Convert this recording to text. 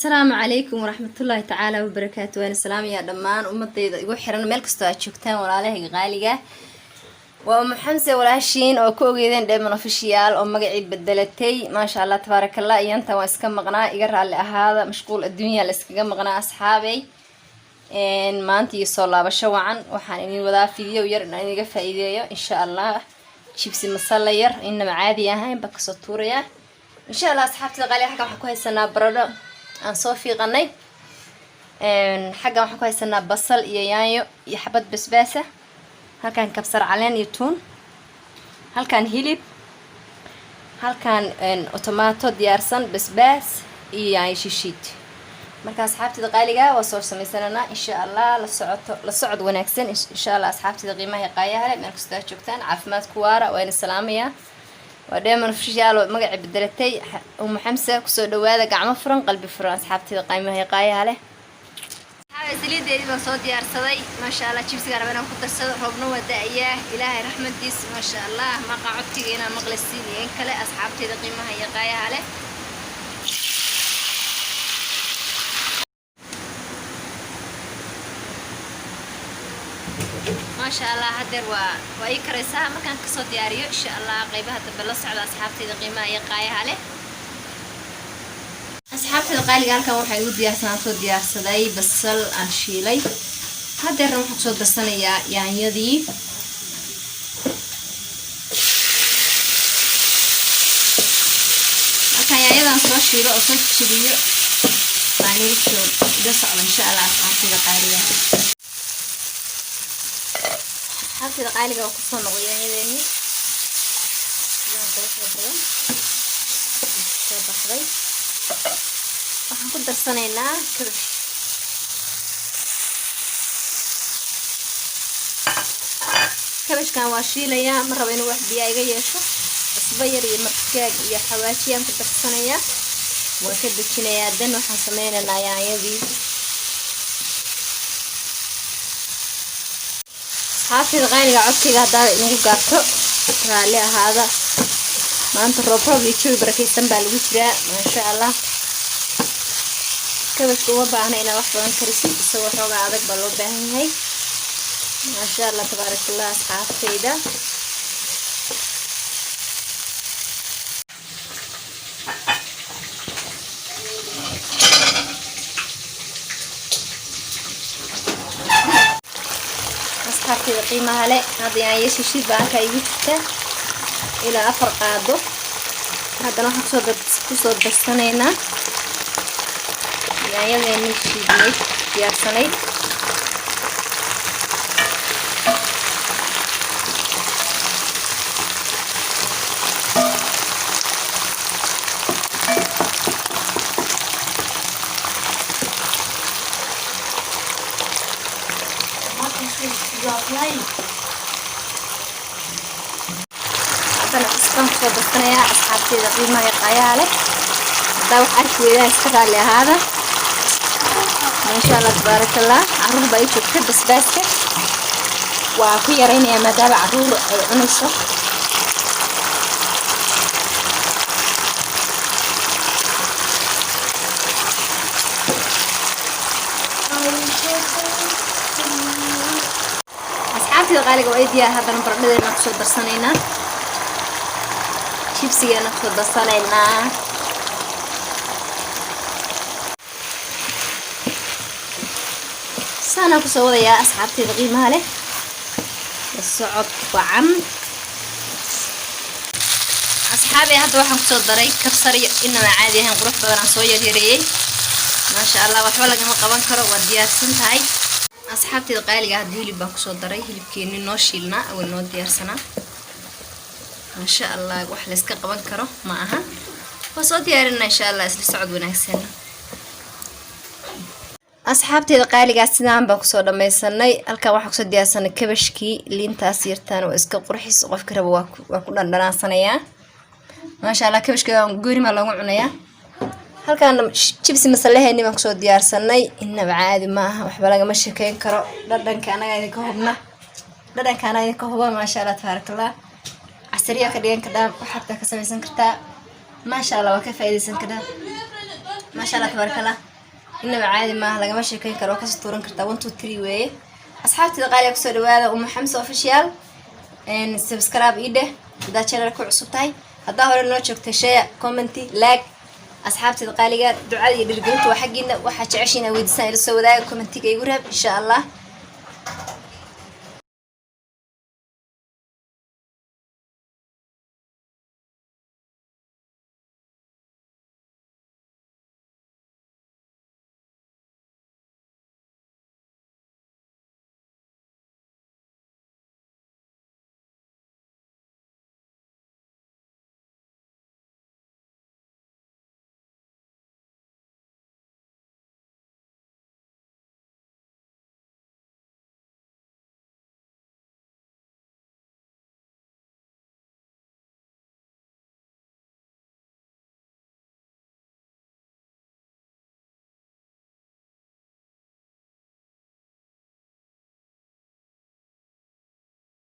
Asalaamu calaykum waraxmatullaahi tacaala wabarakaatu. Waan salaamayaa dhammaan ummadayda igu xiran meel kastoo aad joogtaan. Walaalahayga qaaliga, waa Umu Xamse, walaashiin oo ku ogeydeen Dheeman Official oo magacii bedelatay. Maasha Allah, tabaarakallah. Iyantan waa iska maqnaa, iga raalli ahaada. Mashquul adduunya la iskaga maqnaa, asxaabey. Maanta iyo soo laabasho wacan. Waxaan idin wadaa video yar inaan idiga faa-iideeyo, insha Allah. Jibsi masala yar inaba caadi ahayn baa kasoo tuurayaa, insha Allah. Asxaabtada qaali, xaggan waxaan ku haysanaa baradho aan soo fiiqanay. Xaggan waxaan ku haysanaa basal iyo yaanyo iyo xabad basbaasa. Halkan kabsar caleen iyo tuun. Halkan hilib. Halkan tomato diyaarsan, basbaas iyo yaanyo shishiid. Marka asxaabtida qaaliga, waa soo sameysananaa, insha Allah. La socoto, la socod wanaagsan, insha Allah. Asxaabtida qiimaha qaayaha leh, meel kastoo aad joogtaan, caafimaad ku waara. Waa ina salaamayaa. Waa Dheeman Official oo magaci bedelatay, Umu Xamsa. Kusoo dhawaada gacmo furan, qalbi furan, asxaabtida qiimaha qaayaha leh. Saliideedii baan soo diyaarsaday, maasha Allah. Jibsiga raba inaan ku darsado. Roobna waa da-ayaa, Ilaahay raxmadiis, maasha Allah. Maqa codkiga inaan maqlaysiin iyo in kale, asxaabteyda qiimaha iyo qaayaha leh. Maasha Allah, hadeer waa ii karaysaa. Markaan kasoo diyaariyo, insha Allah, qeybaha dambe la socda, asxaabteyda qiimaha iyo qaayaha leh. Asxaabteyda qaaliga, halkan waxaa igu diyaarsanaa, soo diyaarsaday basal aan shiilay. Hadeerna waxaan kusoo darsanayaa yaanyadii. Markaan yaanyadan soo shiilo oo soo jibiyo baan igu soo ila socda, insha Allah. Asxaabteyda qaaliga, asxaabteyda qaaliga, waa kusoo noqday yaanyadeeni. Sidaan quruxda badan soo baxday. Waxaan ku darsanaynaa kabash. Kabashkan waa shiilayaa, ma rabo inuu wax biyaa iga yeesho. Cusbo yar iyo marjaag iyo xawaajiyaan ku darsanayaa, waan ka dejinayaa. Dan waxaan sameynaynaa yaanyadii. Asxaabteyda qaaliga, codkayga haddaa inagu gaabto, raalli ahaada. Maanta roob roob iyo jawi barakeysan baa lagu jiraa, maasha Allah. Kabashka uma baahna inaad wax badan karisid, isagoo xoogaa adag baa loo baahan yahay. Maasha Allah, tabaarakallah, asxaabteyda. Asxaabteyda qiimaha le, hadda yaanyo shishid baa halkaa igu jirta ilaa 4 qaado. Haddana waxaan kusoo darsanaynaa yaanyadeeni shiidnayd, diyaarsanayd. Haddana cusbaan kusoo darsanayaa. Asxaabteyda qiimaha qaayaha leh, haddaa wax arki weydaan, iska raalli ahaada. Maasha Allah, tabaarakallah. Caruur baa ii joogta. Basbaaska waa ku yaraynayaa maadaama caruur ay cunayso. Asxaabteyda qaaliga, waa ii diyaar. Haddana baradhadeena kusoo darsanaynaa, jibsigeena kusoo darsanaynaa. Saanaan kusoo wadayaa, asxaabteyda qiimaha leh, la socod wacan. Asxaabi, hadda waxaan kusoo daray kabsar inaba caadi ahayn, qurux badan, aan soo yaryareeyey. Maasha Allah, waxba lagama qaban karo, waa diyaarsan tahay. Asxaabteyda qaaliga, hadda hilib baan kusoo daray. Hilibkeeni noo shiilnaa, awal noo diyaarsanaa. Maasha Allah, wax layska qaban karo ma aha. Waa soo diyaarinaa, insha Allah. Isla socod wanaagsan, asxaabteyda qaaligaa. Sidaan baan kusoo dhammaysanay. Halkan waxaan kusoo diyaarsanay kabashkii. Liintaas yartaan waa iska qurxis, qofka raba waa ku dhandhanaansanayaa. Maasha Allah, kabashka gooni maa loogu cunayaa. Halkaan jibsi masalaheeni baan kusoo diyaarsanay. Inaba caadi ma aha, waxba lagama sheekeyn karo. Dhadhanka anaga idinka hubna, dhadhanka anaga idinka huba. Maasha Allah, tabaarakallah. Casariya ka dhigan kartaa, waxaad ka samaysan kartaa. Maasha Allah, waa ka faa'iidaysan kartaa. Maasha Allah, tabaarakallah. Inaba caadi maaha, lagama sheekeyn karo. Waa kasoo tuuran kartaa. One, two, three weeye. Asxaabtida qaaliga, kusoo dhawaada Umu Xamsa Official. Subscribe ii dheh haddaa channel ku cusub tahay. Haddaa hore noo joogtay, share, comment, like. Asxaabtida qaaliga, ducada iyo dhiirgelinta waa xaggiina. Waxaa jeceshiin aa weydiisaan, ila soo wadaaga, commentiga igu raab, insha Allah.